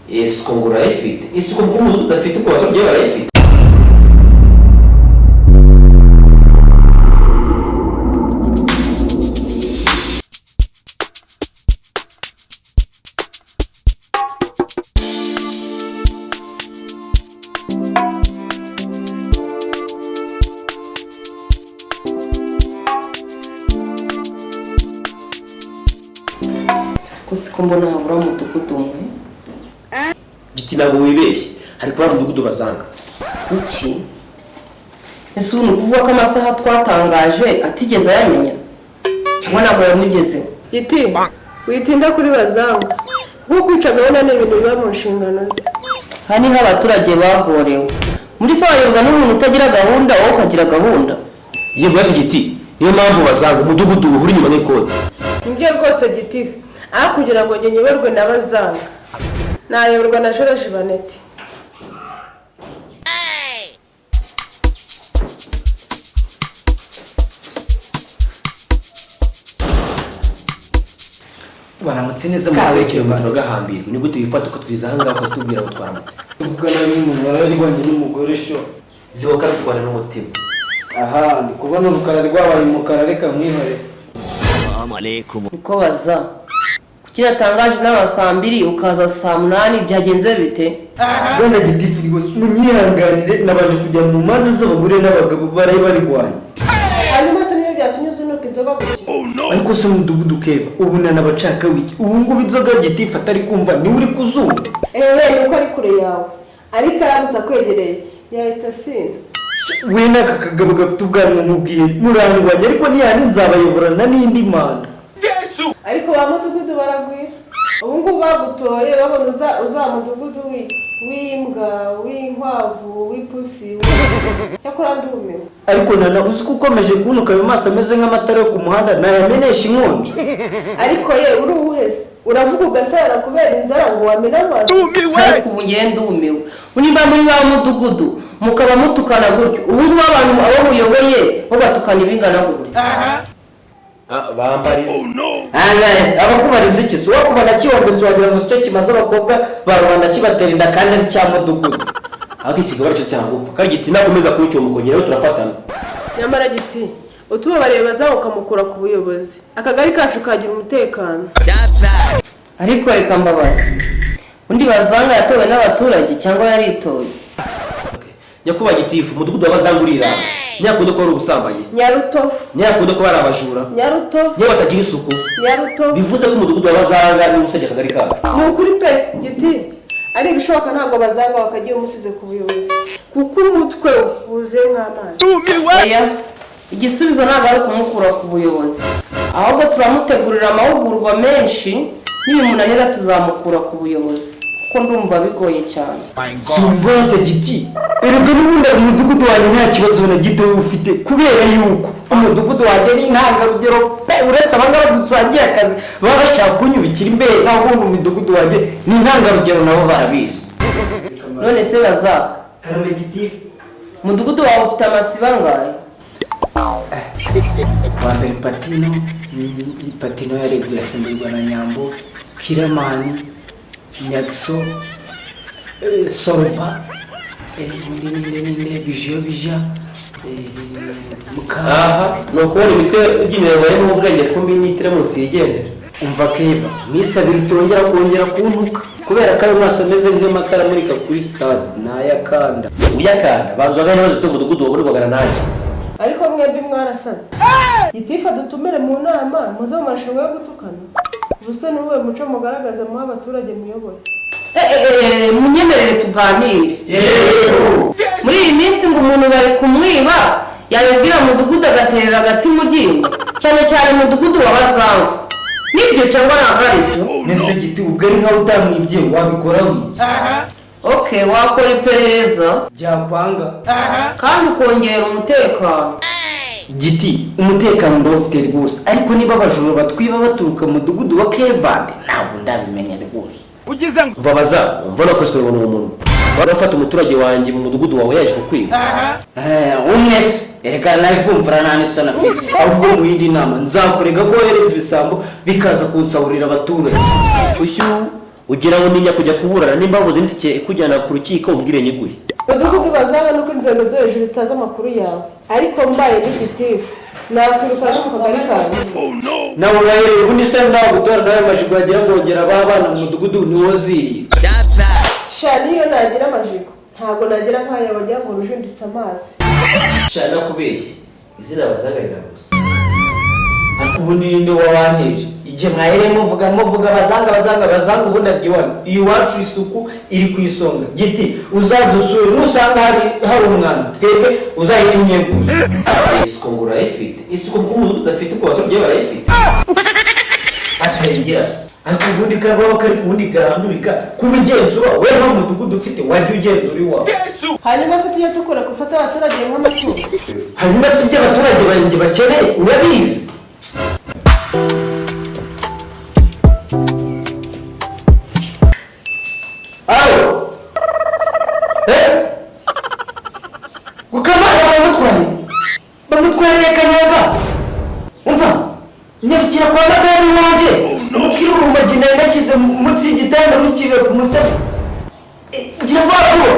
Isuku ngo urayifite, isuku kuko umudugudu udafite uko abaturage barayifite. Ko siko mbona habura umudugudu umwe. Giti, ntabwo wibeshye, hari kuba umudugudu bazanga. Kuki ese ubu ni ukuvuga ko amasaha twatangaje atigeze ayamenya cyangwa ntabwo yamugezeho? Giti, witinda kuri bazanga, kuko kwica gahunda ni ibintu biba mu nshingano ze. Aha niho abaturage bagorewe muri sawa n'umuntu utagira gahunda, wowe ukagira gahunda. Yego ati Giti, niyo mpamvu bazanga umudugudu uhura inyuma n'ikode. Nibyo rwose Giti, aho kugira ngo njye nyoberwe na bazanga, nayoborwa na George Baneti. Baramutse neza. Karekeye. Muzehe. Turagahambirwa, ni gute wifata ukatwiza aha ngaha ukatubwira ngo twaramutse? Tuvugana n'umuntu wararwanye n'umugore sho. Zihoka zitwara n'umutima. Aha ndi kubona urukara rwabaye umukara, reka nkwihore. Niko baza, kuki yatangaje inama saa 2 ukaza saa 8, byagenze bite? Bwana gitifu, rwose munyihanganire, nabanje kujya mu manza z'abagore n'abagabo baraye barwanye. Hanyuma se niyo byatumye uzunuka inzoga gutyo? Ariko se mudugudu Keva, ubu nanabacaka wiki, ubu ngubu inzoga gitifu atari kumva niwe uri kuzumva. Eee, ni uko ari kure yawe, ariko aramutse akwegereye yahita asinda. We n'aka kagabo gafite ubwanwa nkubwiye murandwanya, ariko nihani nzabayoborana n'indi manda. Ariko ba mudugudu baragwira, ubu ngubu bagutoye babona uza mudugudu w'iki, w'imbwa, w'inkwavu, w'ipusi, cyakora ndumiwe. Ariko nana, uzi ko ukomeje kuntuka, ayo maso ameze nk'amatara yo ku muhanda nayamenesha inkonji. Ariko ye, uri uwuhese uravuga ugasara kubera inzara ngo wamena amazi. Ariko ubu ngewe ndumiwe, niba muri ba mudugudu mukaba mutukana gutyo, ubu ngubu abantu abo muyoboye bo batukana ibingana gute? Bambariza. Abakubariza iki si uwakubona kiwombetse wagira ngo sicyo kimaze abakobwa ba rubanda kibatera inda kandi ari cya mudugudu. Ariko ikigabo aricyo cyangwa kandi Giti nakomeza kuwucyoma ukongeraho turafatana. Nyamara Giti, utubabariye bazanga ukamukura ku buyobozi, akagari kacu kagira umutekano. Ariko reka mbabaze, undi bazanga yatowe n'abaturage cyangwa yaritoye? Nyakubahwa gitifu, umudugudu w'abazanga uriranga, ntiyakunda kuba ari ubusambanyi. Nyarutovu. Ntiyakunda kuba ari abajura. Nyarutovu. Niyo batagira isuku. Nyarutovu. Bivuze ko umudugudu w'abazanga niwo usebya akagari kacu. Ni ukuri pe Giti, ari ibishoboka ntabwo bazanga bakagiye umusize ku buyobozi, kuko umutwe we wuzuye nk'amazi. Oya, igisubizo ntabwo ari ukumukura ku buyobozi, ahubwo turamutegurira amahugurwa menshi, nibimunanira tuzamukura ku buyobozi, kuko ndumva bigoye cyane. Simva ate Giti, erega n'ubundi umudugudu wanjye nta kibazo na gito ufite, kubera yuko umudugudu wanjye ni intangarugero pe, uretse abangaba dusangiye akazi baba bashaka kunyubikira imbere, naho ubundi umudugudu wanjye ni intangarugero, nabo barabizi. None se baza, Karame gitifu. umudugudu wawe ufite amasibo angahe? Wa mbere Patino, ni Patino yareguye asimburwa na Nyambo, Kiramani, Nyagso, Sorba, ninde ninde ninde, Bijiyo bija, Muka. Aha ni ukubona imitwe ibyinira ngo harimo ubwenge, kumbi n'itiramusi yigendera. Umva Keva, mwisabire utongera kongera kuntuka, kubera ko ayo maso ameze nk'amatara amurika kuri stade nayakanda. Uyakanda banza ugane ibibazo ufite umudugudu waburirwagana nanjye. Ariko mwembi mwarasaze. Gitifu dutumire mu nama muze mu marushanwa yo gutukana. Ubuse ni uwuhe muco mugaragaza muha abaturage muyoboye? Munyemerere tuganire. Muri iyi minsi ngo umuntu bari kumwiba, yabibwira mudugudu agaterera agati mu ryinyo, cyane cyane umudugudu wa bazanga. Nibyo cyangwa ntabwo ari byo? Nese Giti, ubwo ari nkawe utamwibye wabikoraho iki? Ok, wakora iperereza. Byakwanga? Kandi ukongera umutekano. Giti, umutekano ndawufite rwose, ariko niba abajura batwiba baturuka mu mudugudu wa Kevande ntabwo ndabimenya rwose. Umva baza, umva nakosora ubona uwo muntu wari ufata umuturage wanjye mu mudugudu wawe yaje kukwiba. Umwe se, erega nawe nta n'isoni afite. Ahubwo mu yindi nama nzakurega ko wohereza ibisambo bikaza kunsahurira abaturage. Ushyu, Ugira ngo ninya kujya kuburana, nimba wabuze n'itike ikujyana ku rukiko umbwire nyiguhe. Mudugudu bazaba nuko inzego zo hejuru zitazi amakuru yawe, ariko mbaye n'igitifu nakwirukana no mu kagari kanjye. Nawe urahereye ubundi se nawe gutora nawe majigo wagira ngo wongera abana mu mudugudu ntiwoziriye. Sha, niyo nagira amajigo ntabwo nagira nk'aya wagira ngo rujunditse amazi. Sha, nakubeshye, izina bazangarira gusa. Ariko ubu ninde wabanteje igihe mwahereye muvuga muvuga bazanga bazanga bazanga? Ubundi ati iwanyu iwacu isuku iri ku isonga. Giti, uzadusure nusanga hari umwanda, twebwe uzahita unyeguza. Isuku ngo urayifite? Isuku kuko umudugudu udafite ubwo abaturage barayifite. Atayigira se? Ariko ubundi karwaho kari ku wundi garandurika kubigenzura, we nta mudugudu ufite wajya ugenzura iwawe. Hanyuma se tujye dukora gufata abaturage nk'amatungo? Hanyuma si ibyo abaturage banjye bakeneye urabizi. Alo, eh gukamana bamutwaye, bamutwariye kanyaga. Umva, nyarukira kwa madani wanjye umupira urumogi nari nashyize munsi y'igitanda rukiriwe ku musego. Gira vuba vuba.